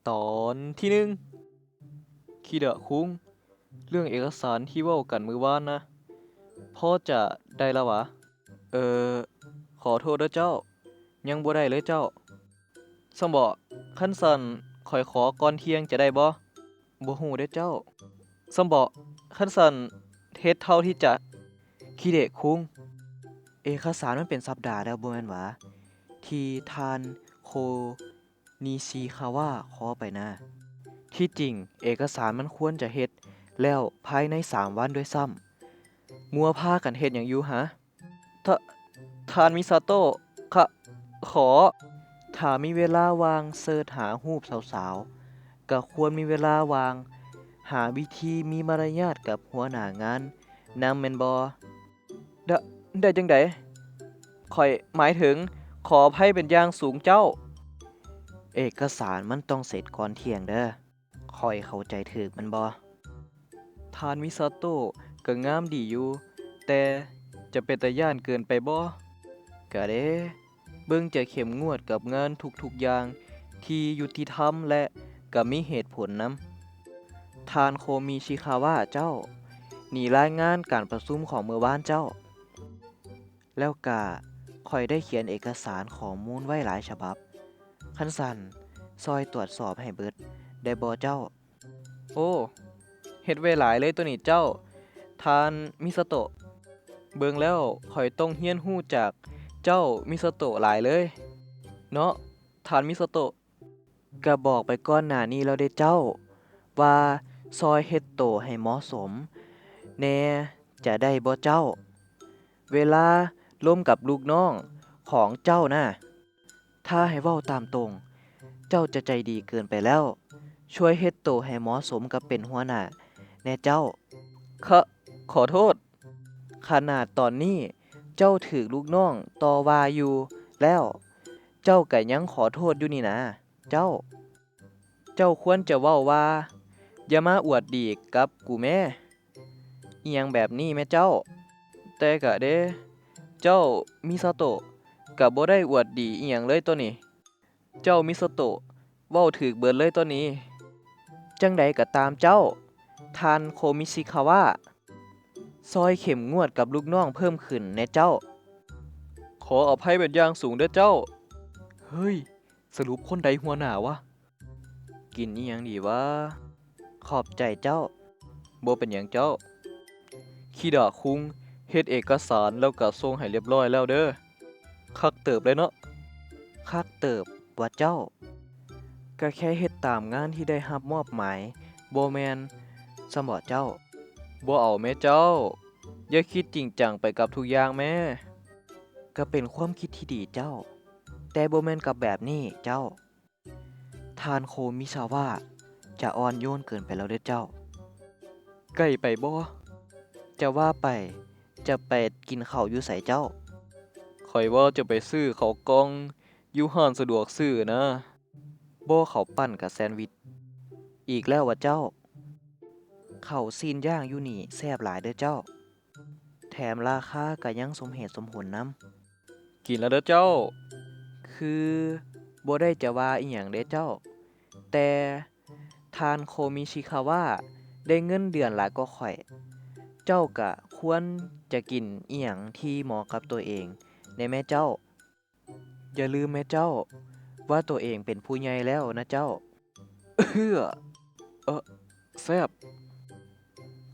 ຕອນທີໜຶ່ງ ຄິດະຄຸງ, ເລື່ອງເອກະສານທີ່ເວົ້າກັນມື້ວານນະ ພໍຈະໄດ້ລະຫວາ? ເອີ ຂໍໂທດເດີເຈົ້າ, ຍັງບໍ່ໄດ້ເລີຍເຈົ້າ. ຊັ້ນບໍ? ຄັນຊັ້ນຂ້ອຍຂໍກ່ອນທ່ຽງຈະໄດ້ບໍ່? ບໍ່ຮູ້ເດ້ເຈົ້າ. ຊັ້ນບໍ? ຄັນຊັ້ນເຮັດເທົ່າທີ່ຈະ. ຄິເດະຄຸງ, ເອກະສານມັນເປັນສັບດາແລ້ວບໍ່ແມ່ນຫວາ ທີ່ທ່ານໂຄນິຊິຄາວະຂໍໄປນະ? ທີ່ຈິງເອກະສານມັນຄວນຈະເຮັດແລ້ວພາຍໃນສາມວັນດ້ວຍຊ້ຳ. ມົວພາກັນເຮັດຫຍັງຢູ່ຫາ? ທ່າ ທ່ານມິຊາໂຕະ ຂະ ຂໍ. ຖ້າມີເວລາວ່າງເສີດຫາຮູບສາວໆ ກະຄວນມີເວລາວ່າງຫາວິທີມີມາລະຍາດກັບຫົວໜ້າງານນຳແມ່ນບໍ່? ໄດ້ ໄດ້ຈັ່ງໃດ? ຂ້ອຍໝາຍເຖິງ ຂໍອະໄພເປັນຢ່າງສູງເຈົ້າ. ເອກະສານມັນຕ້ອງເສັດກ່ອນທ່ຽງເດີ. ຂ້ອຍເຂົ້າໃຈຖືກແມ່ນບໍ່? ທ່ານມິຊາໂຕະກະງາມດີຢູ່, ແຕ່ຈະເປັນຕາຢ້ານເກີນໄປບໍ່? ກະເດ ເບິ່ງຈະເຂັ້ມງວດກັບງານທຸກໆຢ່າງທີ່ຍຸຕິທຳ ແລະ ກະມີເຫດຜົນນຳ. ທ່ານໂຄມິຊິຄາວະເຈົ້າ, ນີ້ລາຍງານການປະຊຸມຂອງມື້ວານເຈົ້າ. ແລ້ວກະຂ້ອຍໄດ້ຂຽນເອກະສານຂໍ້ມູນໄວ້ຫຼາຍສະບັບ. ຄັນຊັ້ນ ຊ່ອຍຕວດສອບໃຫ້ເບິດໄດ້ບໍ່ເຈົ້າ? ໂອ້ ເຮັດໄວ້ຫຼາຍເລີຍໂຕນີ້ເຈົ້າ ທ່ານມິຊາໂຕະ. ເບິ່ງແລ້ວຂ້ອຍຕ້ອງຮຽນຮູ້ຈາກເຈົ້າມິຊາໂຕະຫຼາຍເລີຍເນາະ ທ່ານມິຊາໂຕະ. ກະບອກໄປກ່ອນໜ້ານີ້ແລ້ວເດ້ເຈົ້າ ວ່າຊ່ອຍເຮັດໂຕໃຫ້ເໝາະສົມແດ່ຈະໄດ້ບໍ່ເຈົ້າ? ເວລາລົມກັບລູກນ້ອງຂອງເຈົ້ານະ, ຖ້າໃຫ້ເວົ້າຕາມຕົງ, ເຈົ້າຈະໃຈດີເກີນໄປແລ້ວ. ຊ່ວຍເຮັດໂຕໃຫ້ເໝາະສົມກັບເປັນຫົວໜ້າແດ່ເຈົ້າ. ຂະ ຂໍໂທດ. ຂະໜາດຕອນນີ້ເຈົ້າຖືກລູກນ້ອງຕໍ່ວ່າຢູ່ແລ້ວ, ເຈົ້າກະຍັງຂໍໂທດຢູ່ນີ້ນາ. ເຈົ້າ ເຈົ້າຄວນຈະເວົ້າວ່າ ຢ່າມາອວດດີກັບກູແມ້ ອີ່ຫຍັງແບບນີ້ແມ້ເຈົ້າ. ແຕ່ກະເດ ເຈົ້າມິຊາໂຕະກະບໍ່ໄດ້ອວດດີອີ່ຫຍັງເລີຍໂຕນີ້. ເຈົ້າມິຊາໂຕະເວົ້າຖືກເບິດເລີຍໂຕນີ້. ຈັ່ງໃດກະຕາມເຈົ້າ, ທ່ານໂຄມິຊິຄາວະ ຊ່ອຍເຂັ້ມງວດກັບລູກນ້ອງເພີ່ມຂຶ້ນແດ່ເຈົ້າ. ຂໍອະໄພເປັນຢ່າງສູງເດີເຈົ້າ. ເຮີ້ຍ ສະຫຼຸບຄົນໃດຫົວໜ້າວະ? ກິນອີ່ຫຍັງດີວະ? ຂອບໃຈເຈົ້າ. ບໍ່ເປັນຫຍັງເຈົ້າ. ຄີດາຄຸງເຮັດເອກະສານແລ້ວກະສົ່ງໃຫ້ລຽບລ້ອຍແລ້ວເດີ. ຄັກເຕີບເລີຍເນາະ. ຄັກເຕີບຫວາເຈົ້າ? ກະແຄ່ເຮັດຕາມງານທີ່ໄດ້ຮັບມອບໝາຍ ບໍ່ແມ່ນຊັ້ນບໍເຈົ້າ? ບໍ່ເອົາແມ້ເຈົ້າ. ຢ່າຄິດຈິງຈັງໄປກັບທຸກຢ່າງແມ້. ກະເປັນຄວາມຄິດທີ່ດີເຈົ້າ, ແຕ່ບໍ່ແມ່ນກັບແບບນີ້ເຈົ້າ. ທ່ານໂຄມິຊາວະຈະອ່ອນໂຍນເກີນໄປແລ້ວເດີເຈົ້າ. ໃກ້ໄປບໍ່? ຈະວ່າໄປ ຈະໄປກິນເຂົ້າຢູ່ໃສເຈົ້າ? ຂ້ອຍວ່າຈະໄປຊື້ເຂົ້າກ່ອງຢູ່ຮ້ານສະດວກຊື້ນະ. ບໍ່ເຂົ້າປັ້ນກະແຊນວິດອີກແລ້ວຫວາເຈົ້າ? ເຂົ້າຊີ້ນຍ່າງຢູ່ນີ້ແຊບຫຼາຍເດີເຈົ້າ. ແຖມລາຄາກະຍັງສົມເຫດສົມຜົນນຳ. ກິນແລ້ວເດີເຈົ້າ. ຄືບໍ່ໄດ້ຈະວ່າອີ່ຫຍັງເດ້ເຈົ້າ, ແຕ່ທ່ານໂຄມິຊິຄາວະໄດ້ເງິນເດືອນຫຼາຍກວ່າຂ້ອຍ, ເຈົ້າກະຄວນຈະກິນອີ່ຫຍັງທີ່ເໝາະກັບໂຕເອງແດ່ແມ້ເຈົ້າ. ຢ່າລືມແມ້ເຈົ້າ ວ່າໂຕເອງເປັນຜູ້ໃຫຍ່ແລ້ວນະເຈົ້າ. ເອີ ເອີ ແຊບ.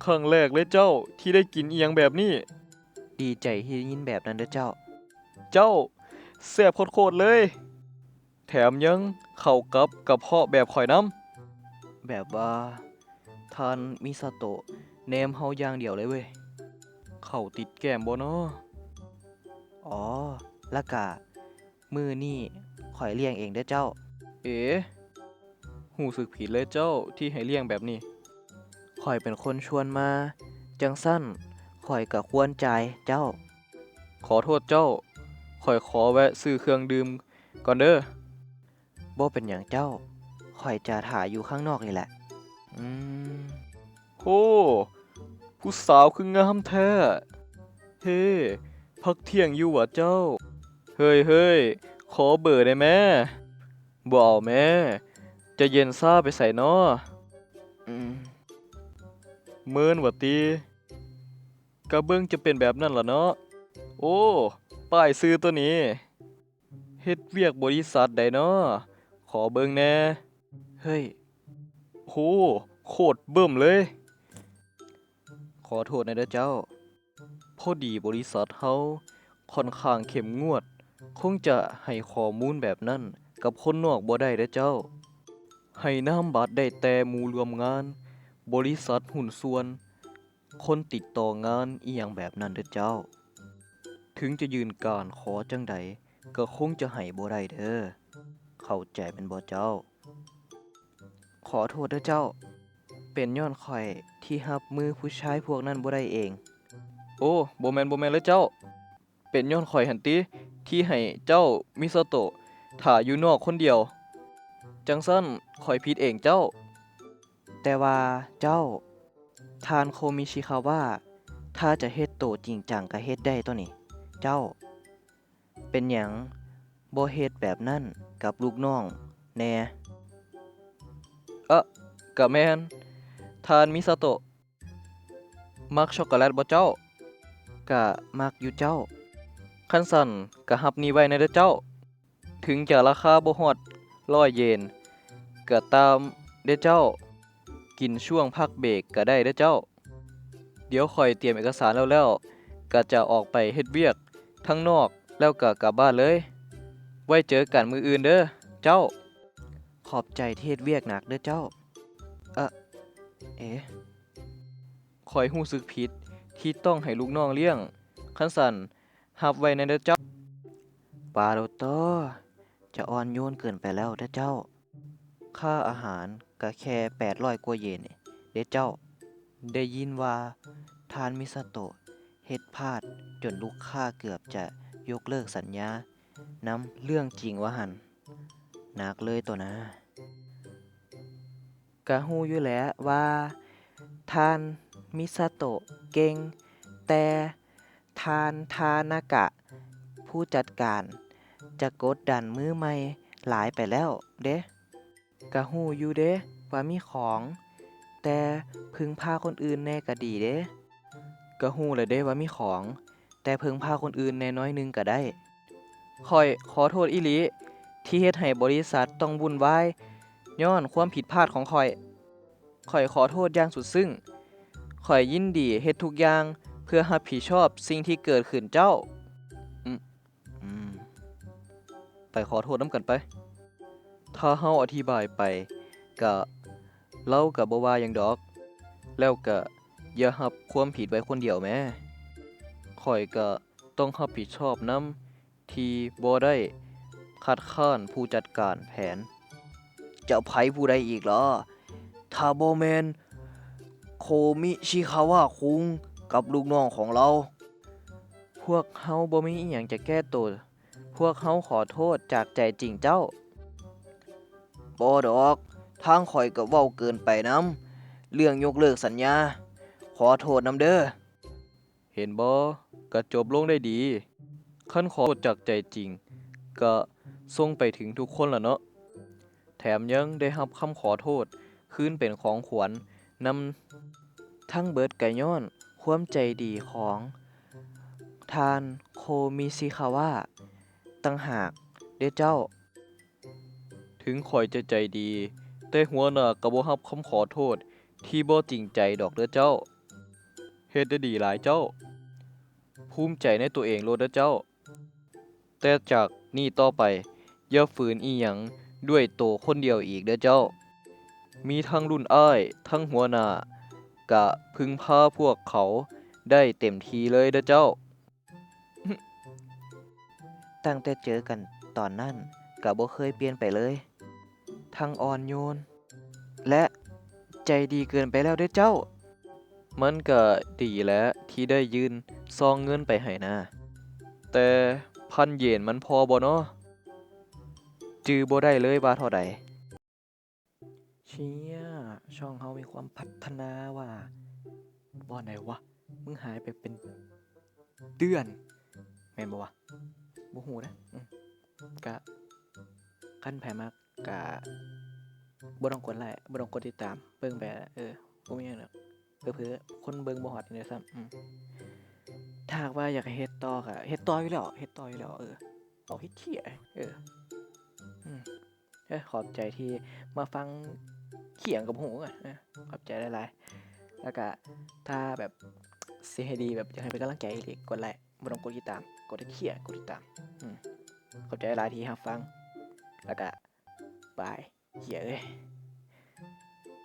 ຄັ້ງແລກເລີຍເຈົ້າທີ່ໄດ້ກິນອີ່ຫຍັງແບບນີ້. ດີໃຈທີ່ໄດ້ຍິນແບບນັ້ນເດີເຈົ້າ. ເຈົ້າ ແຊບໂຄດໆເລີຍ. ແຖມຍັງເຂົ້າກັບກະເພາະແບບຂ້ອຍນຳ. ແບບວ່າທ່ານມິຊາໂຕະແນມເຮົາຢ່າງດຽວເລີຍເວີຍ. ເຂົ້າຕິດແກ້ມບໍ່ນໍ? ອໍ ລະກະ ມື້ນີ້ຂ້ອຍລ້ຽງເອງເດີເຈົ້າ. ເອ ຮູ້ສຶກຜິດເລີຍເຈົ້າທີ່ໃຫ້ລ້ຽງແບບນີ້. ຂ້ອຍເປັນຄົນຊວນມາ, ຈັ່ງຊັ້ນຂ້ອຍກະຄວນຈ່າຍເຈົ້າ. ຂໍໂທດເຈົ້າ, ຂ້ອຍຂໍແວະຊື້ເຄື່ອງດື່ມກ່ອນເດີ. ບໍ່ເປັນຫຍັງເຈົ້າ, ຂ້ອຍຈະຖ້າຢູ່ຂ້າງນອກນີ້ແຫຼະ. ອືມ. ໂອ້ ຜູ້ສາວຄືງາມແທ້. ເຮ ພັກທ່ຽງຢູ່ຫວາເຈົ້າ? ເຮີ້ຍໆ ຂໍເບີໄດ້ແມ້? ບໍ່ເອົາແມ້. ຈະເຢັນຊາໄປໃສນໍ? ອືມ ເມີນຫວາຕິ? ກະເບິ່ງຈະເປັນແບບນັ້ນລະເນາະ. ໂອ້ ປ້າຍຊື່ໂຕນີ້ ເຮັດວຽກບໍລິສັດໃດນໍ? ຂໍເບິ່ງແດ່. ເຮີ້ຍ ໂຫ ໂຄດເບິ່ມເລີຍ. ຂໍໂທດແດ່ເດີເຈົ້າ. ພໍດີບໍລິສັດເຮົາຂ້ອນຂ້າງເຂັ້ມງວດ, ຄົງຈະໃຫ້ຂໍ້ມູນແບບນັ້ນກັບຄົນນອກບໍ່ໄດ້ເດີເຈົ້າ. ໃຫ້ນາມບັດໄດ້ແຕ່ໝູ່ຮ່ວມງານ, ບໍລິສັດຫຸ້ນສ່ວນ, ຄົນຕິດຕໍ່ງານອີ່ຫຍັງແບບນັ້ນເດີເຈົ້າ. ເຖິງຈະຍື່ນການຂໍຈັ່ງໃດ ກໍຄົງຈະໃຫ້ບໍ່ໄດ້ເດີ. ເຂົ້າໃຈແມ່ນບໍ່ເຈົ້າ? ຂໍໂທດເດີເຈົ້າ, ເປັນຍ້ອນຂ້ອຍທີ່ຮັບມືຜູ້ຊາຍພວກນັ້ນບໍ່ໄດ້ເອງ. ໂອ້ ບໍ່ແມ່ນ, ບໍ່ແມ່ນເລີຍເຈົ້າ. ເປັນຍ້ອນຂ້ອຍຫັ້ນຕິ ທີ່ໃຫ້ເຈົ້າ ມິສາໂຕະ ຖ້າຢູ່ນອກຄົນດຽວ. ຈັ່ງຊັ້ນຂ້ອຍຜິດເອງເຈົ້າ. ແຕ່ວ່າເຈົ້າ ທ່ານ ໂຄມິຊິຄາວະ ຖ້າຈະເຮັດໂຕຈິງຈັງກໍເຮັດໄດ້ຕົວນີ້ເຈົ້າ. ເປັນຫຍັງບໍ່ເຮັດແບບນັ້ນກັບລູກນ້ອງແດ່? ເອະ ກະແມ່ນ. ທ່ານ ມິສາໂຕະ ມັກຊັອກໂກແລັດບໍ່ເຈົ້າ? ກະມັກຢູ່ເຈົ້າ. ຄັນຊັ້ນກະຮັບນີ້ໄວ້ແດ່ເດີເຈົ້າ. ເຖິງຈະລາຄາບໍ່ຮອດຮ້ອຍເຢນກໍຕາມເດີເຈົ້າ, ກິນຊ່ວງພັກເບກກໍໄດ້ເດີເຈົ້າ. ດຽວຂ້ອຍຕຽມເອກະສານແລ້ວໆ ກໍຈະອອກໄປເຮັດວຽກທາງນອກ ແລ້ວກໍກັບບ້ານເລີຍ. ໄວ້ເຈີກັນມື້ອື່ນເດີເຈົ້າ. ຂອບໃຈທີ່ເຮັດວຽກໜັກເດີເຈົ້າ. ເອະ ເອ ຂ້ອຍຮູ້ສຶກຜິດທີ່ຕ້ອງໃຫ້ລູກນ້ອງລ້ຽງ. ຄັນຊັ້ນ ຮັບໄວ້ແດ່ເດີເຈົ້າ. ປາໂດໂຕ ຈະອ່ອນໂຍນເກີນໄປແລ້ວເດີເຈົ້າ. ຄ່າອາຫານກະແຄ່ແປດຮ້ອຍກວ່າເຢນເດເຈົ້າ. ໄດ້ຍິນວ່າທ່ານ ມິສາໂຕະ ເຮັດພາດຈົນລູກຄ້າເກືອບຈະຍົກເລີກສັນຍານຳ. ເລື່ອງຈິງວ່າຫັ້ນ? ໜັກເລີຍໂຕນາ. ກະຮູ້ຢູ່ແຫຼະວ່າທ່ານ ມິສາໂຕະ ເກັ່ງ, ແຕ່ທ່ານ ທານາກະ ຜູ້ຈັດການ ຈະກົດດັນມືໃໝ່ຫຼາຍໄປແລ້ວເດ້. ກະຮູ້ຢູ່ເດ້ວ່າມີຂອງ, ແຕ່ເພິ່ງພາຄົນອື່ນແດ່ກະດີເດ້. ກະຮູ້ແລ້ວເດ້ວ່າມີຂອງ, ແຕ່ເພິ່ງພາຄົນອື່ນແດ່ໜ້ອຍໜຶ່ງກະໄດ້. ຂ້ອຍຂໍໂທດອີ່ຫຼີ ທີ່ເຮັດໃຫ້ບໍລິສັດຕ້ອງວຸ່ນວາຍຍ້ອນຄວາມຜິດພາດຂອງຂ້ອຍ. ຂ້ອຍຂໍໂທດຢ່າງສຸດຊຶ້ງ. ຂ້ອຍຍິນດີເຮັດທຸກຢ່າງເພື່ອຮັບຜິດຊອບສິ່ງທີ່ເກີດຂຶ້ນເຈົ້າ. ອືມ ອືມ ໄປຂໍໂທດນຳກັນໄປ. ຖ້າເຮົາອະທິບາຍໄປ ກະ ລາວກະບໍ່ວ່າຫຍັງດອກ. ແລ້ວກະຢ່າຮັບຄວາມຜິດໄວ້ຄົນດຽວແມ້. ຂ້ອຍກະ ຕ້ອງຮັບຜິດຊອບນຳທີ່ບໍ່ໄດ້ຄັດຄ້ານຜູ້ຈັດການແຜນ. ຈະໃຜຜູ້ໃດອີກລະ ຖ້າບໍ່ແມ່ນ ໂຄມິຊິຄາວະຄຸງ ກັບລູກນ້ອງຂອງລາວ? ພວກເຮົາບໍ່ມີອີ່ຫຍັງຈະແກ້ໂຕ. ພວກເຮົາຂໍໂທດຈາກໃຈຈິງເຈົ້າ. ບໍ່ດອກ, ທາງຂ້ອຍກໍເວົ້າເກີນໄປນຳ ເລື່ອງຍົກເລີກສັນຍາ. ຂໍໂທດນຳເດີ. ເຫັນບໍ່? ກະຈົບລົງໄດ້ດີ. ຄັນຂໍໂທດຈາກໃຈຈິງ ກະສົ່ງໄປເຖິງທຸກຄົນລະເນາະ. ແຖມຍັງໄດ້ຮັບຄຳຂໍໂທດຄືນເປັນຂອງຂວັນນຳ. ທັງເບິດກະຍ້ອນຄວາມໃຈດີຂອງທ່ານ ໂຄມິຊິຄາວະ ຕ່າງຫາກເດ້ເຈົ້າ. ເຖິງຂ້ອຍຈະໃຈດີ ແຕ່ຫົວໜ້າກໍບໍ່ຮັບຄຳຂໍໂທດທີ່ບໍ່ຈິງໃຈດອກເດີເຈົ້າ. ເຮັດໄດ້ດີຫຼາຍເຈົ້າ. ພູມໃຈໃນຕົວເອງໂລດເດີເຈົ້າ. ແຕ່ຈາກນີ້ຕໍ່ໄປ ຢ່າຝືນອີ່ຫຍັງດ້ວຍໂຕຄົນດຽວອີກເດີເຈົ້າ. ມີທັງລຸ້ນອ້າຍ ທັງຫົວໜ້າ ກະເພິ່ງພາພວກເຂົາໄດ້ເຕັມທີ່ເລີຍເດີເຈົ້າ. ຕັ້ງແຕ່ເຈີກັນຕອນນັ້ນກະບໍ່ເຄີຍປ່ຽນໄປເລີຍ. ທັງອ່ອນໂຍນ ແລະ ໃຈດີເກີນໄປແລ້ວເດ້ເຈົ້າ. ມັນກະດີແຫຼະທີ່ໄດ້ຍື່ນຊອງເງິນໄປໃຫ້ນາ, ແຕ່ພັນເຢນມັນພໍບໍ່ນໍ? ຈື່ບໍ່ໄດ້ເລີຍວ່າເທົ່າໃດ. ເຊຍ ຊ່ອງເຮົາມີຄວາມພັດທະນາວ່າ. ບ່ອນໃດວະ? ມຶງຫາຍໄປເປັນເດືອນ ແມ່ນບໍ່ວະ? ບໍ່ຮູ້ນະ. ອືມ ກະ ຄັນໃຜມັກກະ ບໍ່ຕ້ອງກົດໄລ້ ບໍ່ຕ້ອງກົດຕິດຕາມ ເບິ່ງໄປ ເອີ ບໍ່ມີຫຍັງດອກ ເຜີໆຄົນເບິ່ງບໍ່ຮອດນີ້ດ້ວຍຊ້ຳ. ອືມ ຖ້າຫາກວ່າຢາກໃຫ້ເຮັດຕໍ່ກໍເຮັດຕໍ່ຢູ່ແລ້ວ ເຮັດຕໍ່ຢູ່ແລ້ວ ເອີ ເອົາເຮັດເຂ້ຍ ເອີ ອືມ ເອີ ຂອບໃຈທີ່ມາຟັງ ຂ້ຽງກັບຫູ ເອີ ຂອບໃຈຫຼາຍໆ. ແລ້ວກະຖ້າແບບຊິໃຫ້ດີ ແບບຢາກໃຫ້ເປັນກຳລັງໃຈອີ່ຫຼີ ກົດໄລ້ ບໍ່ຕ້ອງກົດຕິດຕາມ ກົດເຮັດເຂ້ຍ ກົດຕິດຕາມ. ອືມ ຂອບໃຈຫຼາຍທີ່ຮັບຟັງ ແລ້ວກະບາຍ. ເຫ້ຍເອີຍ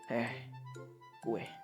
ເອີຍ ໂອ້ຍ.